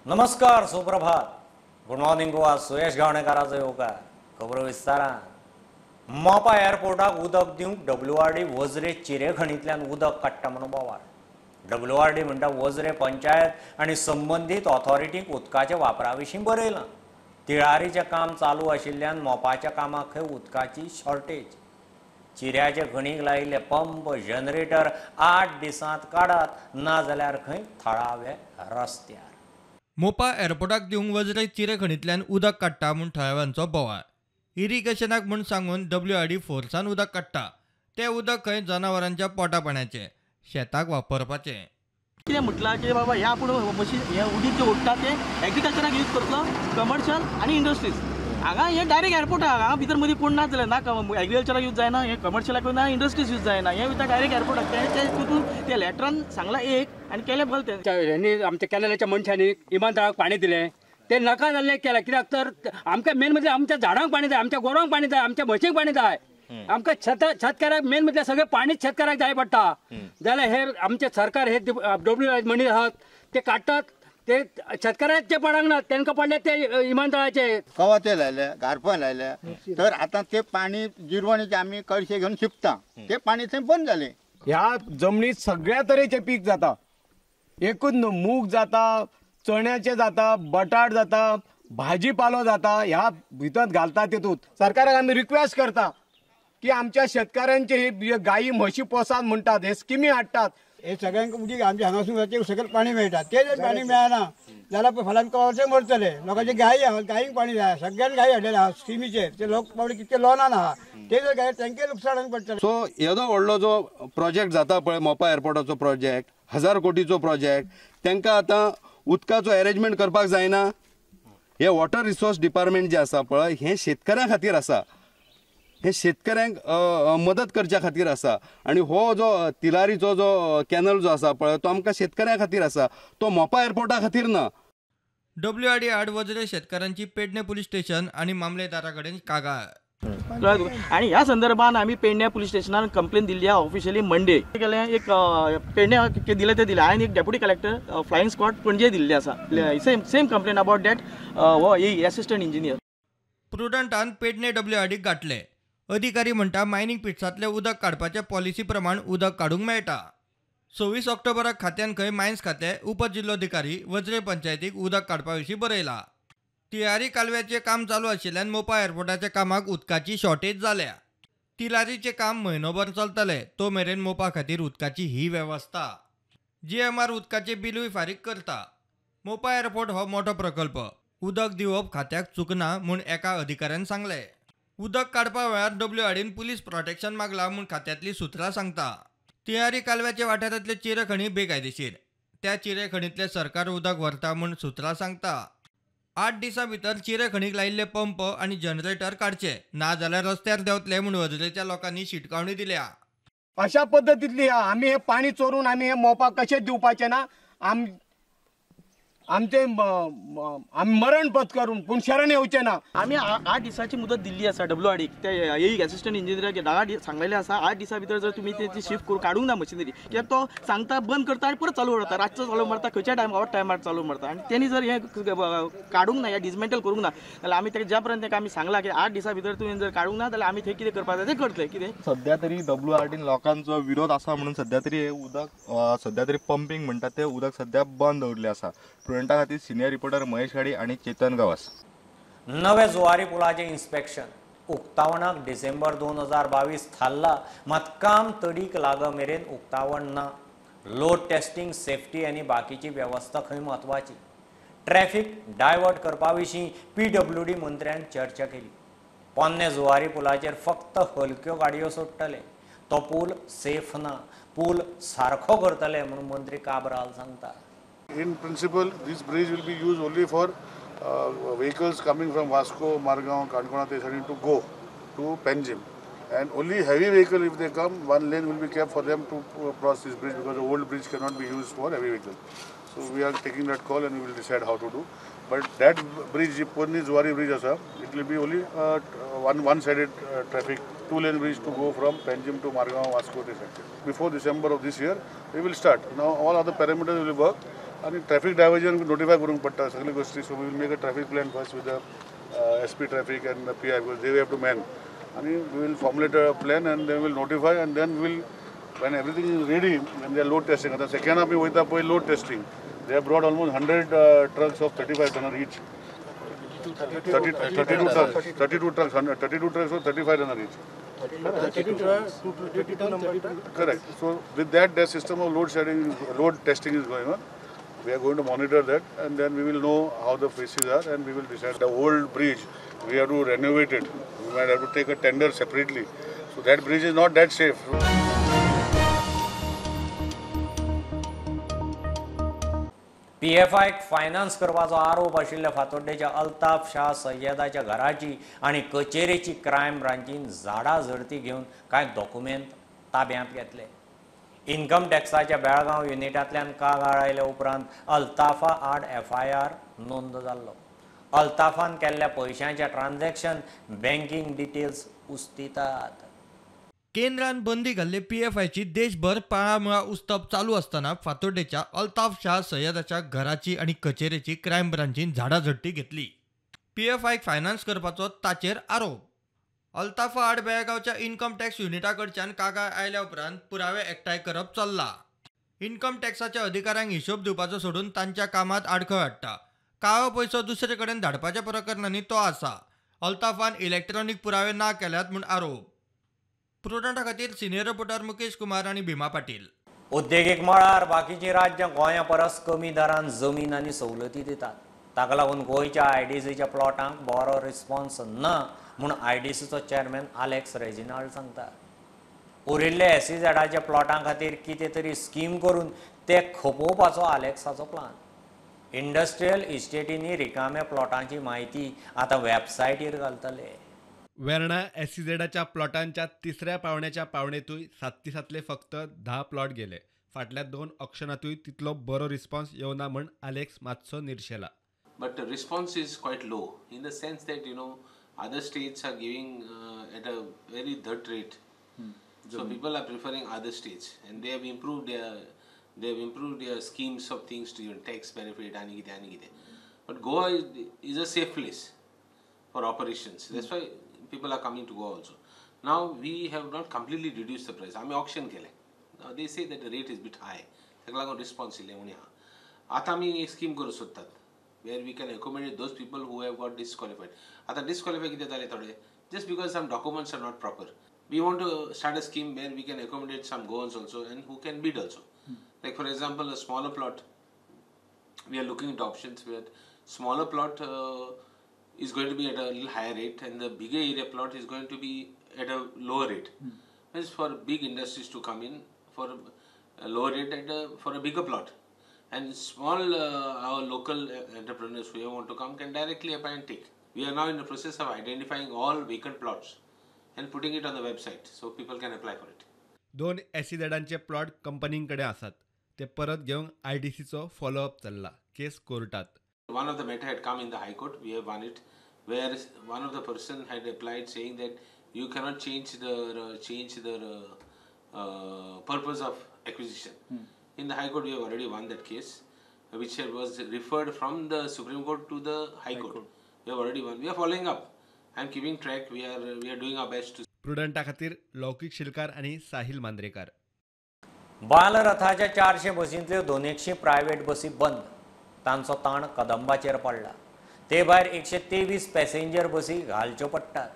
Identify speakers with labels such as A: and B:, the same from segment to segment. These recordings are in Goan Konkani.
A: नमस्कार, सुप्रभात, गुड मॉर्निंग गोवा. सुयश गावणेकाराचो येवकार. खबरो विस्तारान. मोपा एअरपोर्टाक उदक दिवंक डब्ल्यूआरडी वजरे चिरेखणींतल्यान उदक काडटा म्हणून बोवाळ. डब्ल्यूआरडी म्हणटा वजरे पंचायत आनी संबंदीत ऑथॉरिटींक उदकाच्या वापरा विशीं बरयलां. तिळारीचें काम चालू आशिल्ल्यान मोपाच्या कामाक खंय उदकाची शॉर्टेज. चिऱ्याचे खणीक लायिल्ले पंप जनरेटर 8 दिसांत काडात, ना जाल्यार खंय थळावे रस्त्यार.
B: मोपा एअरपोर्टाक दिवंक वजरे चिरेखणींतल्यान उदक काडटा म्हूण थळाव्यांचो बोवाळ. इरिगेशनाक म्हूण सांगून डब्ल्यूआरडी फोर्सान उदक काडटा. तें उदक खंय जनावरांच्या पोटा पाण्याचें, शेताक वापरपाचें.
C: कितें म्हटलां की बाबा हें आपूण मशीन हें उदीक जें ओडटा तें एग्रीकल्चराक यूज करतलो, कमर्शियल आनी इंडस्ट्रीज. हांगा हें डायरेक्ट एअरपोर्ट आहा, हांगा भितर मदीं कोण ना जाल्यार ना एग्रीकल्चराक यूज जायना, हें कमर्शियलाक ना, इंडस्ट्रीज यूज जायना. हें वयता डायरेक्ट एअरपोर्टाक. ते तितून ते लेटरान सांगलां एक आनी केलें भल तें.
D: हेंणी आमच्या कॅनलाच्या मनशांनी इमानदाराक पाणी दिलें, तें नाका जाल्लें केलें. कित्याक तर आमकां मेन म्हणजे आमच्या झाडांक पाणी जाय, आमच्या गोरवांक पाणी जाय, आमच्या म्हशींक पाणी जाय, आमकां शेतकाराक मेन म्हटल्यार सगळें पाणीच शेतकाराक जाय पडटा. जाल्यार हे आमचे सरकार हे डब्ल्यू मनी आहात ते काडटात, ते शेतकऱ्याचे पडूंक ना, तांकां पडले ते इमानदाराचे.
E: कवाचे लायले, गारफां लायले, तर आतां ते पाणी जिरवणीचे आमी कळशे घेवन शिंपता, ते पाणी थंय बंद जालें.
F: ह्या जमनीत सगळ्या तरेचे पीक जाता, एकूच न्हू, मूग जाता, चण्याचे जाता, बटाट जाता, भाजी पालो जाता, ह्या भितर घालता. तितूंत सरकाराक आमी रिक्वेस्ट करता की आमच्या शेतकऱ्यांचे हे गायी म्हशी पोसात म्हणटात, हे स्किमी हाडटात.
G: हे सगळ्यांक उदीक आमच्या हांगासून सगळें पाणी मेळटा, तें जर पाणी मेळना जाल्यार फाल्यां कवाचे मरतले. लोकांचे गायी आहा, गायींक पाणी जाय, सगळ्यांक गायी हाडलेले आहा स्किमीचेर, ते लोक पावले कितके लोनान आहा, ते जर गाय तांकां लुकसाण पडटलें.
H: सो येदो व्हडलो जो प्रोजेक्ट जाता पळय, मोपा एअरपोर्टाचो प्रोजेक्ट, 1000 कोटीचो प्रोजेक्ट, तांकां आतां उदकाचो एरेंजमेंट करपाक जायना. हे वॉटर रिसोर्स डिपार्टमेंट जें आसा पळय, हें शेतकऱ्यां खातीर आसा, हे शेतकऱ्यांक मदत करच्या खातीर आसा. आनी हो जो तिलारीचो जो कॅनल जो आसा पळय, तो आमकां शेतकऱ्यां खातीर आसा, तो मोपा एअरपोर्टा खातीर ना.
B: डब्ल्यूआरडी आड वजरे शेतकारांची पेडणे पुलीस स्टेशन आनी मामलेदारा कडेन कागाळ.
C: आनी ह्या संदर्भात आमी पेडण्या पुलीस स्टेशनान कंप्लेन दिल्ली आहा ऑफिशियली मंडे केलें. एक पेडण्या दिलें तें दिलें, हांवें एक deputy collector flying squad Panaji दिल्ली आसा, सेम कंप्लेन अबाउट that हो एसिस्टंट इंजिनियर.
B: प्रुडंटान पेडणे डब्ल्यूआरडीक गांठले. अधिकारी म्हणटा मायनिंग पिट्सांतलें उदक काडपाच्या पॉलिसी प्रमाण उदक काडूंक मेळटा. 26 ऑक्टोबराक खात्यान खंय मायन्स खातें उपजिल्लोधिकारी वजरे पंचायतीक उदक काडपा विशीं बरयलां. तिळारी कालव्याचें काम चालू आशिल्ल्यान मोपा एअरपोर्टाच्या कामाक उदकाची शॉर्टेज जाल्या. तिलारीचें काम म्हयनोभर चलतलें, तो मेरेन मोपा खातीर उदकाची ही वेवस्था. जीएमआर उदकाचें बिलूय फारीक करता. मोपा एअरपोर्ट हो मोठो प्रकल्प, उदक दिवप खात्याक चुकना म्हूण एका अधिकाऱ्यान सांगलें. उदक काडपा वेळार डब्ल्यूआरडीन पुलीस प्रोटेक्शन मागला म्हूण खात्यांतली सुत्रां सांगता. तिळारी कालव्याच्या वाठारांतले चिरेखणी बेकायदेशीर, त्या चिरेखणींतलें सरकार उदक व्हरता म्हूण सुत्रां सांगता. 8 दिसां भितर चिरेखणीक लायिल्ले पंप आनी जनरेटर काडचे, ना जाल्यार रस्त्यार देंवतले म्हूण वजरेच्या लोकांनी शिटकावणी दिल्या.
F: अशा पद्दतींतली आमी हें पाणी चोरून आमी हें मोपा कशें दिवपाचें ना, आमचे आमी मरण पत्करून पूण शरण येवचें ना.
C: आमी 8 दिसाची मुदत दिल्ली आसा डब्ल्यूआरडीक, ते एक एसिस्टंट इंजिनियराक 10 दीस सांगलेलें आसा, 8 दिसां भितर जर तुमी तेची शिफ्ट करून काडूंक ना मशिनरी, कित्याक तो सांगता बंद करता आनी परत चालू उरता, रातचो चालू मारता, खंयच्या टायमार ऑड टायमार चालू मारता. आनी तेणी जर हें काडूंक ना, या डिसमेंटल करूंक ना जाल्यार आमी ताका ज्या पर्यंत ताका आमी सांगलां की 8 दिसां भितर तुवें जर काडूंक ना जाल्यार आमी थंय कितें करपाक जाय तें करतले. कितें
I: सद्या तरी डब्ल्यूआरडीन लोकांचो विरोध आसा म्हणून सद्या तरी हें उदक सद्या तरी पंपींग म्हणटा तें उदक सद्या बंद दवरिल्लें आसा. प्रुडंटा खातीर सिनियर रिपोर्टर महेश घाडी आनी चेतन गांवस.
A: नव्या जुवारी पुलाचें इन्स्पेक्शन उक्तावणाक डिसेंबर 2022 थारला, मात काम तडीक लाग मेरेन उक्तावण ना. लोड टेस्टिंग, सेफ्टी आनी बाकीची वेवस्था खंय म्हत्वाची. ट्रॅफिक डायवर्ट करपा विशीं पीडब्ल्यूडी मंत्र्यान चर्चा केली. पोन्ने जुवारी पुलाचेर फक्त हलक्यो गाडयो सोडटले, तो पूल सेफ ना, पूल सारको करतले म्हणून मंत्री काब्राल सांगता.
J: In principle, this bridge will be used only for vehicles coming from Vasco, Margao, Kankona, Tesani to go to Panjim. And only heavy vehicle, if they come, one lane will be kept for them to cross this bridge, because the old bridge cannot be used for heavy vehicle. So we are taking that call and we will decide how to do. But that bridge, Ponni Zuari bridge, asa, it will be only one-sided traffic, two-lane bridge to go from Panjim to Margao, Vasco, Tesani. Before December of this year, we will start. Now all other parameters will work. आनी ट्रॅफिक डायवर्जन नोटिफाय करूंक पडटा सगळ्यो गोश्टी. So we will make a traffic plan first with the SP traffic and the PI because they have to man. आनी we will formulate a plan and then will notify and then will when everything is ready, when they are load testing. आतां सेकंड आमी वयता पळय load testing. They have brought almost 100 trucks of 35 tonner each. 32 trucks, 32 trucks, 32 trucks of 35 tonner each. Correct. So with that, the system of load shedding, load testing is going on. We are going to monitor that, and then we will know how the faces are, and we will decide. The old bridge, we have to renovate it. We might have to take a tender separately. So that bridge is not that safe.
A: पीएफआयक finance करपाचो आरोप आशिल्ल्या फातोड्डेच्या अल्ताफ शाह सय्यदाच्या घराची आनी कचेरेची क्रायम ब्रांचीन झाडां झडती घेवन कांय डॉक्युमेंट ताब्यांत घेतले. इन्कम टॅक्साच्या बेळगांव युनिटांतल्यान कागाळ आयल्या उपरांत अल्ताफा आड एफआयआर नोंद जाल्लो. अल्ताफान केल्ल्या पयशांच्या ट्रान्झॅक्शन बँकिंग डिटेल्स उस्तितात.
B: केंद्रान बंदी घाल्ले पीएफआयची देशभर पाळामुळां उस्तप चालू आसतना फातोड्डेच्या अल्ताफ शाह सय्यदाच्या घराची आनी कचेरेची क्रायम ब्रांचीन झाडां झडटी घेतली. पीएफआयक फायनान्स करपाचो ताचेर आरोप. अल्ताफा आड बेळगांवच्या इन्कम टॅक्स युनिटा कडच्यान कागाळ आयल्या उपरांत पुरावे एकठांय करप चल्ला. इन्कम टॅक्साच्या अधिकाऱ्यांक हिशोब दिवपाचो सोडून तांच्या कामांत आडखळ हाडटा. काळो पयसो दुसरे कडेन धाडपाच्या प्रकरणांनी तो आसा. अल्ताफान इलेक्ट्रॉनीक पुरावे ना केल्यात म्हूण आरोप. प्रुडंटा खातीर सिनियर रिपोर्टर मुकेश कुमार आनी भीमा पाटील.
A: उद्देगीक मळार बाकीचीं राज्यां गोंया परस कमी दरान जमीन आनी सवलती दितात. ताका लागून गोंयच्या आयडीसीच्या प्लॉटांक बरो रिस्पॉन्स ना म्हूण आयडीसीचो चेअरमॅन आलेक्स रेजिनाल्ड सांगता. उरिल्ले एसईझेडाच्या प्लॉटां खातीर कितें तरी स्कीम करून ते खपोवपाचो आलेक्साचो प्लान. इंडस्ट्रियल इस्टेटींनी रिकाम्या प्लॉटांची म्हायती आतां वेबसायटीर घालतले.
K: वेर्णा एसईझेडाच्या प्लॉटांच्या तिसऱ्या पावण्याच्या पावणेतूय सात फक्त 10 प्लॉट गेले. फाटल्या 2 ऑक्शनातूय तितलो बरो रिस्पॉन्स येवना म्हण आलेक्स मातसो निर्शेला.
L: But the response is quite low in the sense that you know other states are giving at a very dirt rate. So people are preferring other states and they have improved their schemes of things to even tax benefit ani kite. But Goa is a safe place for operations. That's why people are coming to Goa also. Now we have not completely reduced the price. Ami auction kele. Now they say that the rate is bit high. ताका लागून response इल्लें उणें आहा. आतां आमी एक स्कीम करूंक सोदतात where we can accommodate those people who have got disqualified. आतां disqualify कितें जालें थोडे just because some documents are not proper. We want to start a scheme where we can accommodate some Goans also and who can bid also. Like for example, a smaller plot, we are looking into options where smaller plot is going to be at a little higher rate and the bigger area plot is going to be at a lower rate. Means for big industries to come in for a lower rate at for a bigger plot. And small our local entrepreneurs who want to come can directly apply and take. We are now in the process of identifying all vacant plots and putting it on the website so people can apply for it.
K: 2 एसईझेडांचे plot कंपनींकडे आसात, ते परत घेवंक आयडीसीचो फॉलोअप चल्ला. केस कोर्टात.
L: One of the matter had come in the High Court, we have won it, where one of the person had applied saying that you cannot change the purpose of acquisition. In the High Court, we have already won that case, which was referred from the Supreme Court to the High Court. We have already won. We are following up. I am keeping track. We are doing our best to.
K: प्रुडंटा खातीर लौकिक शिलकार आनी साहिल मांद्रेकार.
A: बालरथाच्या 400 बसींतल्यो 200 प्रायव्हेट बसी बंद. तांचो ताण कदंबाचेर पडला. ते भायर 123 पॅसेंजर बसी घालच्यो पडटात.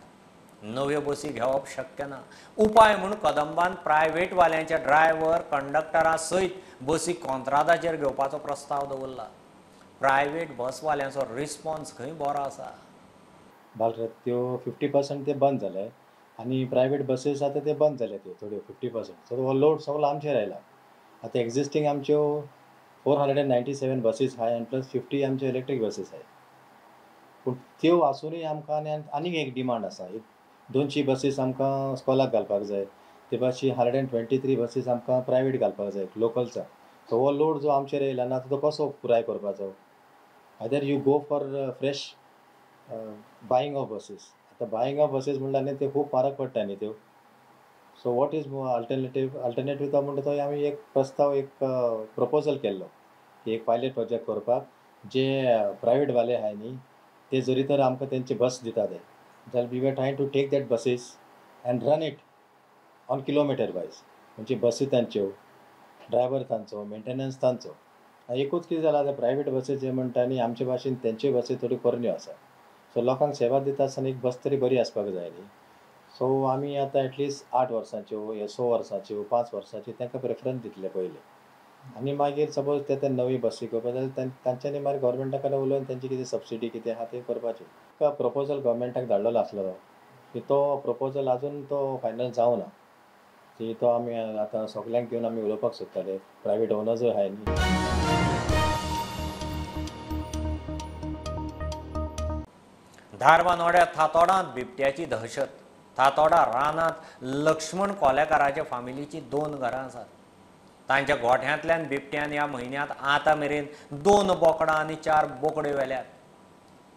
A: नव्यो बसी घेवप शक्य ना. उपाय म्हूण कदंबान प्रायव्हेटवाल्यांच्या ड्रायव्हर कंडक्टरा सयत बसी कॉन्त्रादाचेर घेवपाचो प्रस्ताव दवरला. प्रायव्हेट बसवाल्यांचो रिस्पॉन्स खंय बरो आसा.
M: बालरथ त्यो 50% ते बंद जाले आनी प्रायवेट बसीस आतां ते बंद जाले त्यो थोड्यो 50%. सो हो लोड सगळो आमचेर आयला. आतां एग्जिस्टींग आमच्यो 497 बसीस आहाय आनी प्लस 50 आमच्यो इलेक्ट्रीक बसीस आहाय. पूण त्यो आसुनूय आमकां आनीक एक डिमांड आसा. एक 200 बसीस आमकां स्कॉलाक घालपाक जाय, ते भाशी 123 बसीस आमकां प्रायवेट घालपाक जाय लोकलचा. सो हो लोड जो आमचेर येयला ना तो कसो पुराय करपाचो? Either you go for fresh buying of buses. आतां बायिंग ऑफ बसीस म्हणल्यार न्ही ते खूब म्हारग पडटा न्ही त्यो. So what is alternative? Alternative तो म्हणटा तो आमी एक प्रस्ताव, एक प्रपोजल केल्लो की एक पायलट प्रोजेक्ट करपाक जे प्रायवेटवाले आहाय न्ही ते जरी तर आमकां तेंचे बस दिता ते जाल्यार we were trying to take that buses and run it on kilometre wise. म्हणजे बसी तांच्यो, ड्रायवर तांचो, मेंटेनन्स तांचो. एकूच कितें जालां आतां प्रायवेट बसी जे म्हणटा न्ही आमचे भाशेन तेंच्यो बसी थोड्यो पोरण्यो आसा. सो लोकांक सेवा दिता आसतना एक बस तरी बरी आसपाक जाय न्ही. सो आमी आतां एटलिस्ट 8 वर्सांच्यो या 6 वर्सांच्यो 5 वर्सांच्यो तांकां प्रेफरन्स दितले पयलीं आनी मागीर सपोज ते ते नवी बसी करपा जाल्यार तांच्यांनी मागीर गव्हर्मेंटा कडेन उलोवन तेंची कितें सबसिडी कितें आहा तें करपाचें. प्रपोजल गव्हर्मेंटाक धाडलेलो आसलेलो की तो प्रपोजल आजून तो फायनल जावना की तो आमी आतां सगल्यांक घेवन आमी उलोवपाक सोदताले, प्रायवेट ओनर्सूय आहाय न्ही.
A: धारबानोड्या थातोडांत बिबट्याची दहशत. थातोडा रानांत लक्ष्मण कोलेकाराच्या फामिलीची 2 घरां आसात. तांच्या गोठ्यांतल्यान बिबट्यान ह्या म्हयन्यांत आतां मेरेन 2 बोकडां आनी 4 बोकड्यो व्हेल्यात.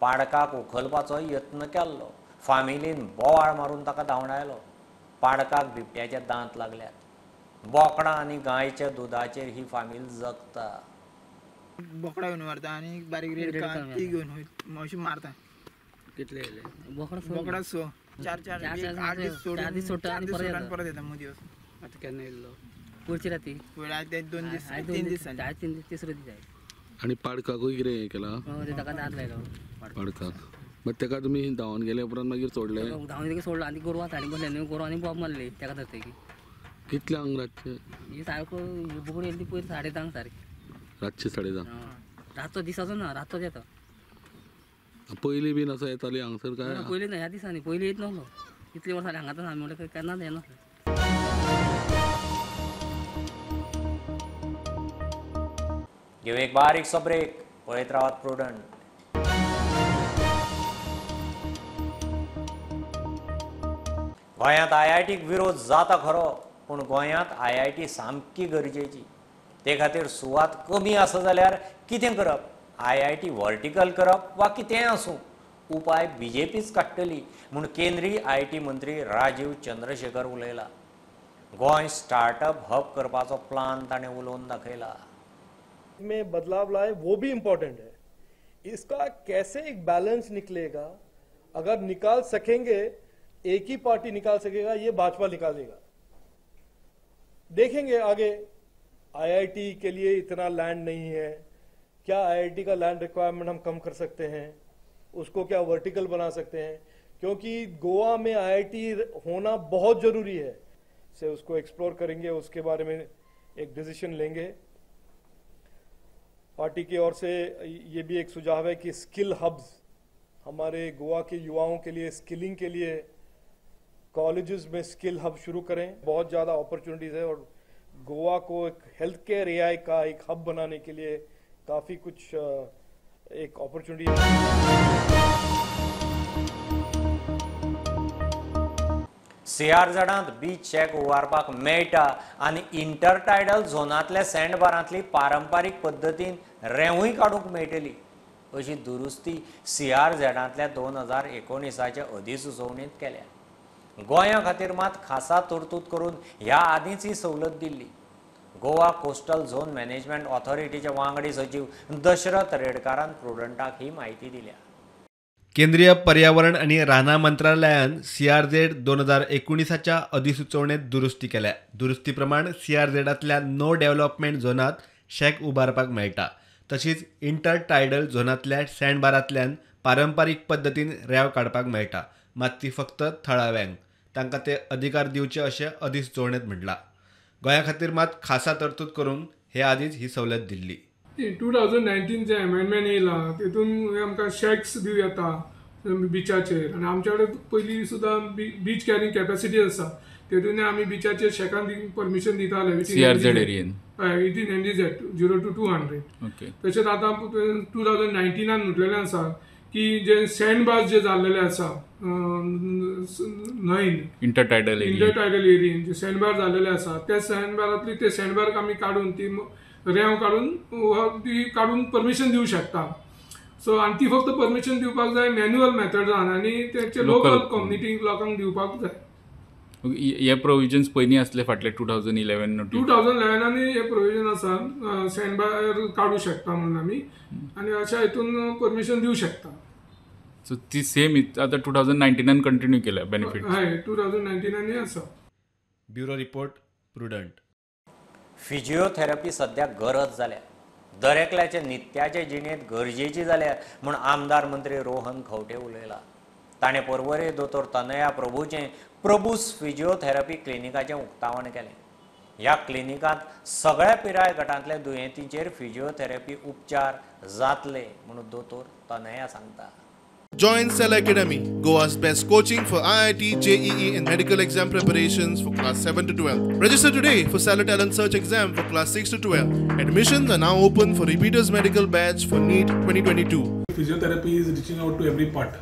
A: पाडकाक उखलपाचो यत्न केल्लो, फामिलीन बोवाळ मारून ताका धांवडायलो. पाडकाक बिबट्याचे दांत लागल्यात. बोकडां आनी गायच्या दुदाचेर ही फामील जगता.
N: बोकडां घेवन व्हरता आनी बारीक रेडकां ती घेवन अशी मारता.
O: कितले येयले
N: बोकडां? 6 4 4 8 दीस सोडून 4 दीस सोडून परत येता मदीं वचून.
O: आतां केन्ना येयल्लो? पयरची राती.
N: पयर 2 दीस 3 दीस जाले.
O: 3 दीस तिसरो दीस जाय.
P: आनी पाडकाकूय कितें हें केलां?
O: हय, ताका दांत लायलो
P: पाडकाक. मागीर ताका तुमी धांवन गेले उपरांत मागीर सोडले?
O: धांवन गेले सोडलो आनी गोरवां साडी बसले न्हू, गोरवांनी बोब मारली ताका धरतकीर.
P: कितल्यांक रातचे?
O: ही सारको बोकडी येयली ती पयर 10:30 सारकी.
P: रातचे 10:30?
O: रातचो, दिसाचो ना, रातचोच येता.
P: पयलीं बीन असो येताली हांगसर काय?
O: पयलीं ना, ह्या दिसांनी पयलीं येत नासलो. इतलीं वर्सां हांगाच आमी म्हणल्यार केन्नाच येनासलें.
A: घेवं एक बारीकसो ब्रेक. पळयत रावात प्रुडंट. गोंयांत आयआयटीक विरोध जाता खरो, पूण गोंयांत आयआयटी सामकी गरजेची. ते खातीर सुवात कमी आसा जाल्यार कितें करप? आयआयटी व्हर्टिकल करप वा कितेंय आसूं, उपाय बीजेपीच काडटली म्हूण केंद्रीय IT मंत्री राजीव चंद्रशेखर उलयला. गोंय स्टार्टअप हब करपाचो प्लान ताणें उलोवन दाखयला.
Q: में बदलाव लाए वो भी इम्पोर्टेंट है. इसका कैसे एक बैलेंस निकलेगा, अगर निकाल सकेंगे, एक ही पार्टी निकाल सकेगा, ये भाजपा निकालेगा. देखेंगे आगे. आईआईटी के लिए इतना लैंड नहीं है, क्या आईआईटी का लैंड रिक्वायरमेंट हम कम कर सकते हैं, उसको क्या वर्टिकल बना सकते हैं, क्योंकि गोवा में आईआईटी होना बहुत ज़रूरी है. से उसको एक्सप्लोर करेंगे, उसके बारे में एक डिसीजन लेंगे. पार्टी की ओर से ये भी एक सुझाव है कि स्किल हब्स हमारे गोवा के युवाओं के लिए, स्किलिंग के लिए कॉलेजेस में स्किल हब शुरू करें. बहुत ज़्यादा अपॉर्चुनिटीज़ है और गोवा को एक हेल्थ केयर एआई का एक हब बनाने के लिए काफ़ी कुछ एक अपॉर्चुनिटी.
A: सीआरझेडांत बीच शॅक उबारपाक मेळटा आनी इंटरटायडल झोनांतल्या सँडबारांतली पारंपारीक पद्दतीन रेंवूय काडूंक मेळटली अशी दुरुस्ती सीआरझेडांतल्या 2019च्या अधिसुचोवणेंत केल्या. गोंया खातीर मात खासा तरतूद करून ह्या आदींच ही सवलत दिल्ली. गोवा कोस्टल झोन मॅनेजमेंट ऑथॉरिटीचे वांगडी सचीव दशरथ रेडकारान प्रुडंटाक ही म्हायती दिल्या.
K: केंद्रीय पर्यावरण आनी रानां मंत्रालयान सीआरझेड 2019च्या अधिसुचोवणेंत दुरुस्ती केल्या. दुरुस्ती प्रमाण सीआरझेडांतल्या नो डेव्हलपमेंट झोनांत शॅक उबारपाक मेळटा, तशीच इंटरटायडल झोनांतल्या सँडबारांतल्यान पारंपारीक पद्दतीन रेंव काडपाक मेळटा, मात ती फक्त थळाव्यांक, तांकां ते अधिकार दिवचे अशें अधिसुचोवणेंत म्हणलां. गोंया खातीर मात खासा तरतूद करून हे आदींच ही सवलत दिल्ली.
R: 2019 जे अमेंडमेंट येयला तितून आमकां शॅक्स दिवं येता बिचाचेर आनी आमच्या कडेन पयलीं सुद्दां बीच कॅरिंग कॅपेसिटी आसा, तेतून आमी बिचाचेर शॅकान परमिशन दिताले.
S: सीआरझेड एरियेन
R: हय, विथीन एनडीझेड 0 to 200. तशेंच आतां 2019 म्हटलेलें आसा की जे सँड बार्स जे जाल्लेले आसा न्हंयन
S: इंटरटायडल
R: एरियेन जे सँड बार जाल्लेले आसा त्या सँड बारांतली ते सँड बार्क आमी काडून ती रेंव काडून ती काडून परमिशन दिवं शकता. सो आनी ती फक्त परमिशन दिवपाक जाय मॅन्युअल मेथडान आनी तेचे लोकल कम्युनिटी लोकांक दिवपाक जाय.
S: हे प्रोविजन्स पयलीं आसले फाटले 2011
R: 2011 हे प्रोविजन आसा, सँडबार काडूं शकता म्हणून आमी, आनी अशा हितून परमिशन दिवं शकता.
S: सो ती सेम आतां 2019 कंटिन्यू केल्या बेनिफीट.
R: हय, 2019 आसा.
K: Bureau report, Prudent.
A: Physiotherapy सद्या गरज जाल्या, दरेकल्याचे नित्याचे जिणेंत गरजेची जाल्या म्हूण आमदार मंत्री रोहन खंवटे उलयला. ताणें पर्वरे दोतोर तनया प्रभूचें प्रभूस फिजिओथेरपी क्लिनिकाचें उक्तावण केलें. ह्या क्लिनिकांत सगळ्या पिराय गटांतल्या दुयेंतींचेर फिजिओथेरपी उपचार जातले म्हणून दोतोर तनया सांगता.
T: Join Cell Academy, Goa's best coaching for IIT, JEE and medical exam preparations for class 7 to 12. Register today for Cell Talent Search exam for class 6 to 12. Admissions are now open for repeaters medical batch for NEET 2022.
U: Physiotherapy is reaching out to every part.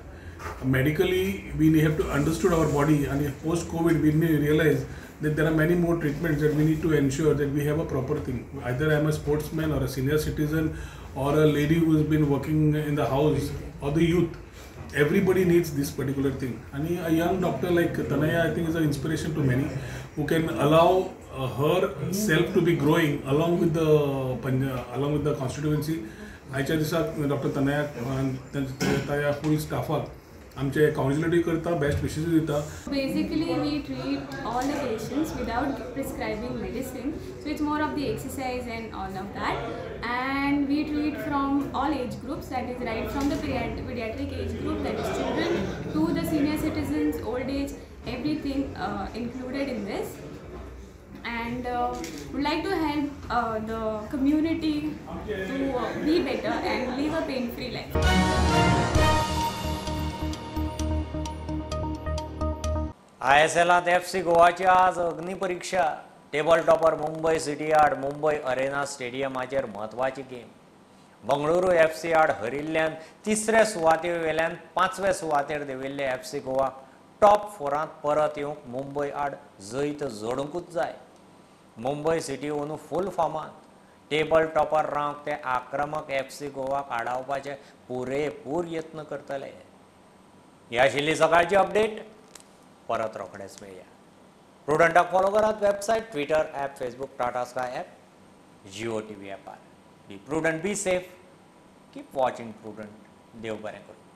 U: Medically, we have to understood our body, and post-COVID we realize that there are many more treatments that we need to ensure that we have a proper thing. Either I am a sportsman or a senior citizen or a lady who has been working in the house or the youth. Everybody needs this particular thing. And a young doctor like Tanaya, I think, is an inspiration to many who can allow herself to be growing along with the constituency. आयच्या दिसाक डॉक्टर तनया ताया फूल स्टाफाक आमचे काउन्सिलिटी करता, बेस्ट विशीस दिता.
V: Basically, we treat all the patients without prescribing medicine, so it's more of the exercise and all of that. And we treat from all age groups, that is right from the pediatric age group, that is children, to the senior citizens, old age, everything included in this. And would like to help the community to be better and live a pain-free life.
A: ISLांत FC गोवाची आज अग्निपरीक्षा. टेबल टॉपर मुंबय सिटी आड मुंबय अरेना स्टेडियमाचेर म्हत्वाची गेम. बंगळुरू एफसी आड हरिल्ल्यान तिसऱ्या सुवाते वेल्यान पांचव्या सुवातेर देंविल्ले एफसी गोवा टॉप फोरांत परत येवंक मुंबय आड जैत जोडुंकूच जाय. मुंबय सिटी अंदू फूल फॉर्मांत. टेबल टॉपर रावंक ते आक्रमक एफसी गोवाक आडावपाचे पुरेपूर यत्न करतले. ही आशिल्ली सकाळची अपडेट. परत रोखडेच मेळया. प्रुडंटाक फॉलो करात website, Twitter app, Facebook, Tata Sky app, Jio TV ॲपार. Be prudent, be safe, keep watching Prudent. देव बरें करूं.